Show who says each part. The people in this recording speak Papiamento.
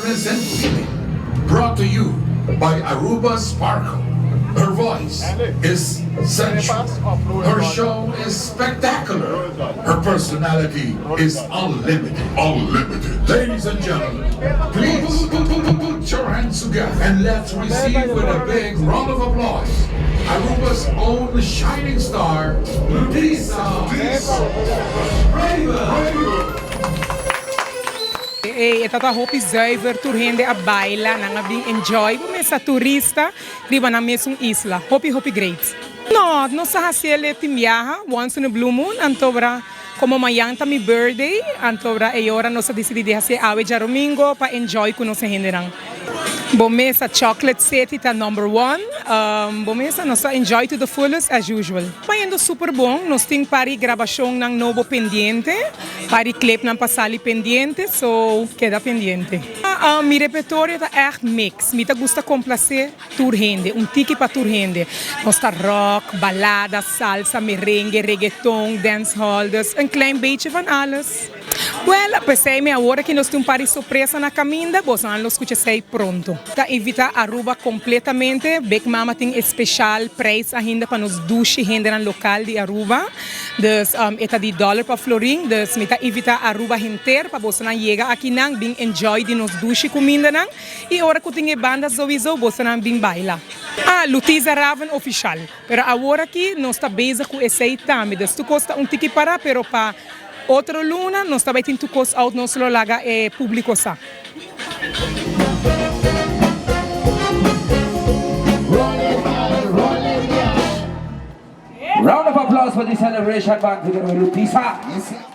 Speaker 1: Awareness and Feeling. Brought to you by Aruba Sparkle. Her voice is sensual. Her show is spectacular. Her personality is unlimited. Unlimited. Ladies and gentlemen, please put your hands together and let's receive with a big round of applause Aruba's own shining star, Lutisa Raven.
Speaker 2: E ta hopi zuiver, tur hende a baila, nan a bin enjoy. Bo mesa turista riba nan mesun isla. Hopi hopi great. No, nos a haciele tin biaha, once in a blue moon, anto bra como mañan ta mi birthday, anto bra e ora nos a dicidi di haci awe diadomingo pa enjoy cu nos hendenan. Bo mesa Chocolate City ta number one. Bo mesa nos a enjoy to the fullest as usual. Bayendo super bon, nos tin par di grabacionnan nobo pendiente, par di clipnan pa sali pendiente, so keda pendiente. Mi repertorio ta echt mix, mi ta gusta complace tur hende, un tiki pa tur hende. Nos ta rock, balada, salsa, merengue, reggaeton, dancehall, dus een klein beetje van alles. Wel, p'esei mi awor aki nos tin un par di sorpresa na caminda, bosonan lo scucha esei pronto. Ta invita Aruba completamente, Big Mama tin e special prijs ainda pa nos dushi hendenan local di Aruba, dus e ta di dollar pa florin, dus mi ta invita Aruba henter pa bosonan yega akinan bin enjoy di nos dushi cumindanan y ora cu tin e banda souiso bosonan bin baila. Ah, Lutiza Raven Official. Pero awor aki nos ta bezig cu esey tambe, dus tur cos ta un tiki para, pero pa otro luna nos ta bay tin tur cos out, nos lo laga e publico sa.
Speaker 3: Round of applause for the celebration band together with Lutisa.